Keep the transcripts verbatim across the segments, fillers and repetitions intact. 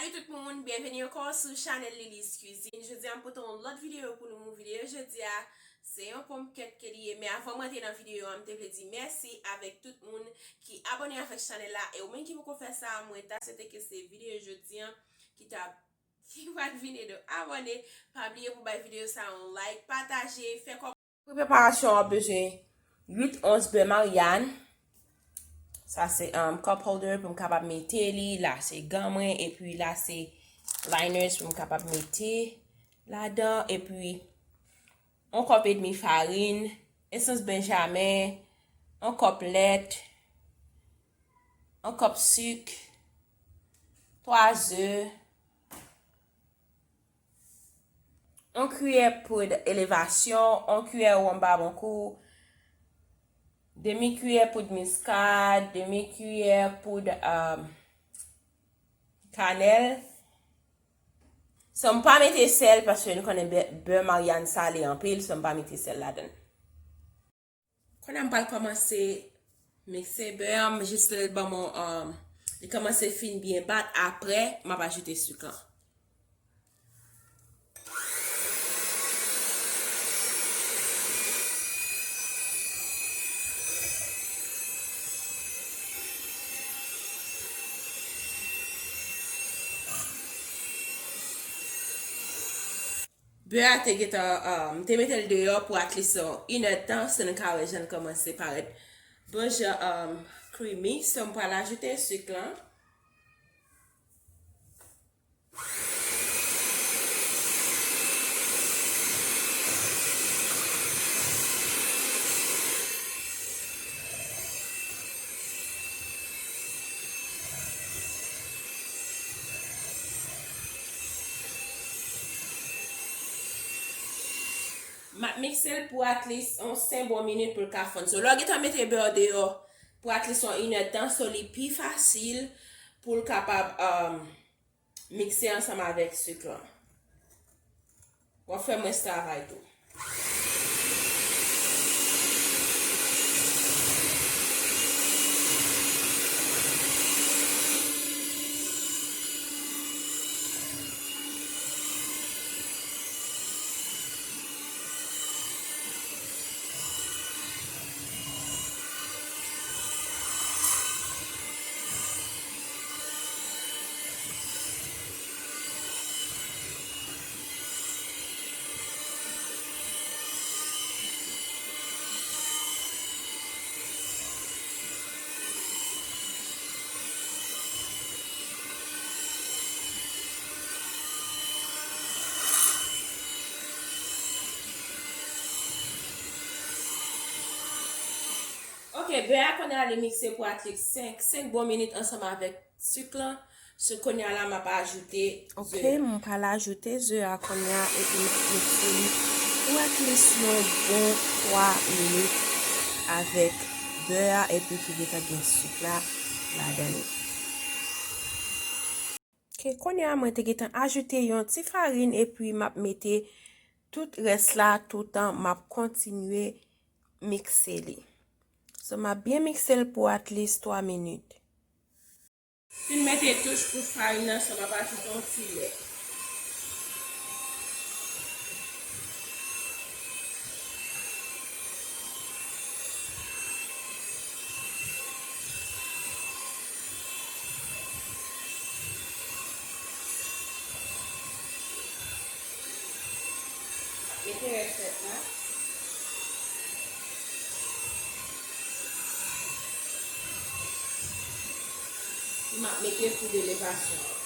Salut tout moun, byenveni ankò sou chanèl Lily's Cuisine. Jodi a m pote yon lòt videyo pou nou. Videyo jodi a, se yon ponmkèt ke li ye. Men avan m rantre nan videyo a, m te vle di mèsi avèk tout moun ki abòne avèk chanèl la. E ou menm ki poko fè sa, mwen ta swete ke se videyo jodi a ki ta ki pa t vini do abòne. Pa bliye pou bay videyo sa yon like, pataje, fè kòm Pou preparasyon an, w ap bezwen uit ons bè Maryàn. Sa se um, cup holder pou m kapab mete li. La se gan mwen, epi la se liners pou m kapab mete ladan, epi yon kòp edmi farin, esans benjamen, yon kòp lèt, yon kòp sik, twa ze, yon kiyè poud elevasyon, yon kiyè wonm babonkou, demi kiyè poud miskad, demi kiyè poud um, kanèl. So, m pa mete sèl paske nou konnen bè, bè Maryàn sale anpil, so m pa mete sèl ladan. Kounye a m pral kòmanse mikse bè a, m jis lè l ban mwen, um, li kòmanse fin byen bat, apre m ap ajoute sik lan. Bè a te gentan, uh, m te mete l deyò pou at least yon inèdtan, so nou ka wè jan l kòmanse parèt bon jan, um, creamy. So, m pral ajoute sik lan. M ap mikse l pou at least yon senk bon minit pou l ka fonn. So, lè w gentan mete bè w deyò pou at least yon inèdtan, so li pi fasil pou l kapab, um, mikse ansanm avèk sik lan. W ap fè mwens travay tou. Ok, bè a kounye a li mikse pou at least senk, senk bon minit ansanm avèk sik lan. So, kounye a la, m ap ajoute ze. Ok, m pral ajoute ze a kounye a epi m ap mikse li pou at least yon bon twa minit avèk bè a epi ki gentan gen sik la ladan li. Ok, kounye a mwen te gentan ajoute yon ti farin epi m ap mete tout rès la toutan m ap kontinye mikse li. So, m ap byen mikse l pou at least twa minit. Fin mete touch pou farin nan, so m ap ajoute yon ti lè. Mete rès lèt la. M ap mete poud elevasyon an.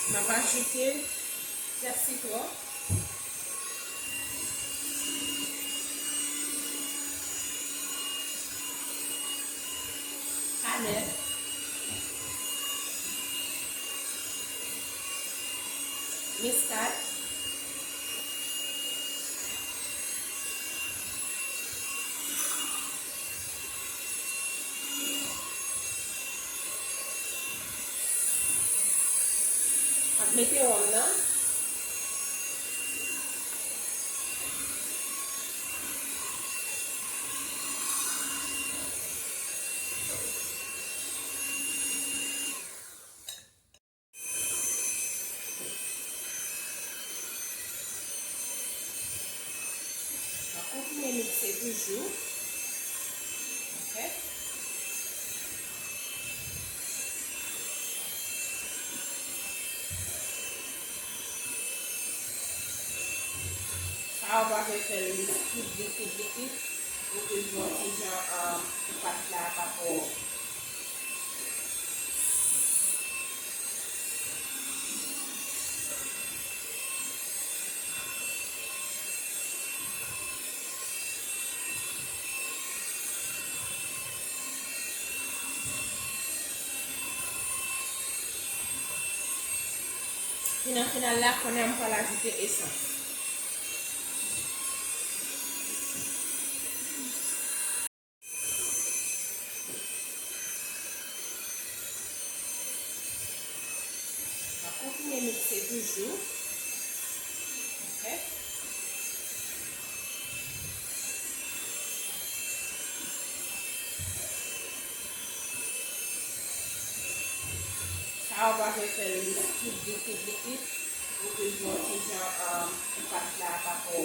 M ap ajoute zès sitwon, kanèl, miskad, M ap mete wonm nan. Mwen kontinye mikse toujou. Ok. Sa ou pa vle fè l lis tout vit, tout vit, vit. Ou vle jwenn ti jan, um, pou pat la pa twò. Epi nan final la, kounye a m pral ajoute esans. M ap kontinye mikse toujou. Ok. Sa ou pa vle fè l lis tout vit, tout vit, vit. Ou vle jwenn ti jan, um, pou pat la pa twò.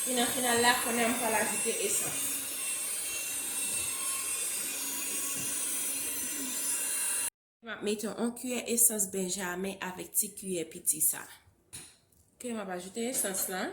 Epi nan final la, kounye a m pral ajoute esans. M ap mete yon kiyè esans benjamen avèk ti kiyè piti sa. Ok, m ap ajoute esans lan.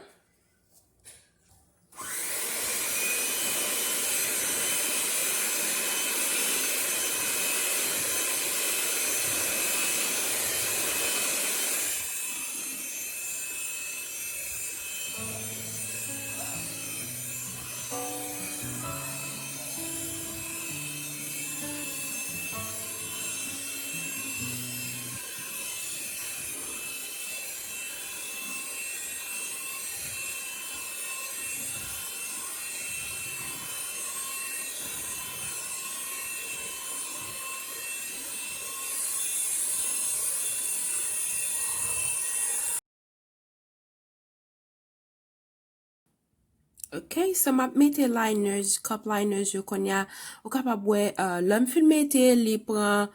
Ok, so m ap mete liners, cup liners yo kounye a. Ou kapab wè, uh, lè m fin mete, li pran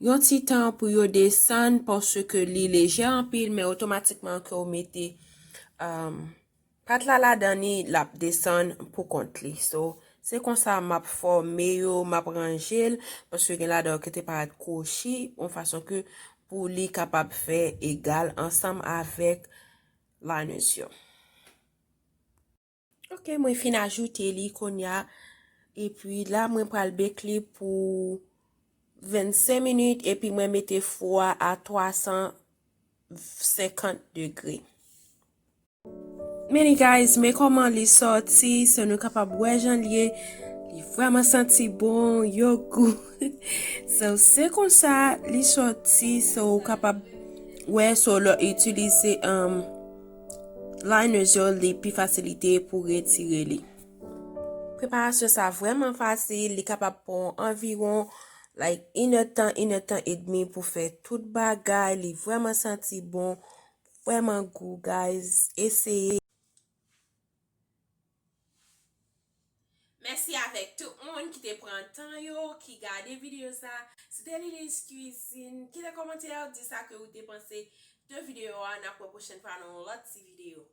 yon ti tan pou yo desann, paske li lejè anpil, men otomatikman ke w mete, um, pat la ladan li, l ap desann pou kont li. So, se konsa m ap fòme yo, m ap ranje l, paske gen ladan yo ki te parèt kwochi, yon fason ke pou li kapab fè egal ansanm avèk liners yo. Ok, mwen fin ajoute li kounye a. Epi la, mwen pral bake li pou vennsenk minit, epi mwen mete fou a a twa san senkant degre. Men li, guys, men kòman li sòti, so nou kapab wè jan l ye. Li vrèman santi bon, yo gou. So, se konsa li sòti, so ou kapab wè, so lè w itilize, um, liners yo, li pi fasilite pou retire li. Preparasyon sa vrèman fasil, li kapab pran anviwon, like, inèdtan, inèdtan edmi pou fè tout bagay, li vrèman santi bon, vrèman gou, guys, eseye. Mèsi avèk tout moun ki te pran tan yo, ki gade videyo sa. Se te Lily's Cuisine. Kite kòmantè w, di sa ke ou te panse de videyo a. N ap wè pwochèn fwa nan yon lòt ti videyo.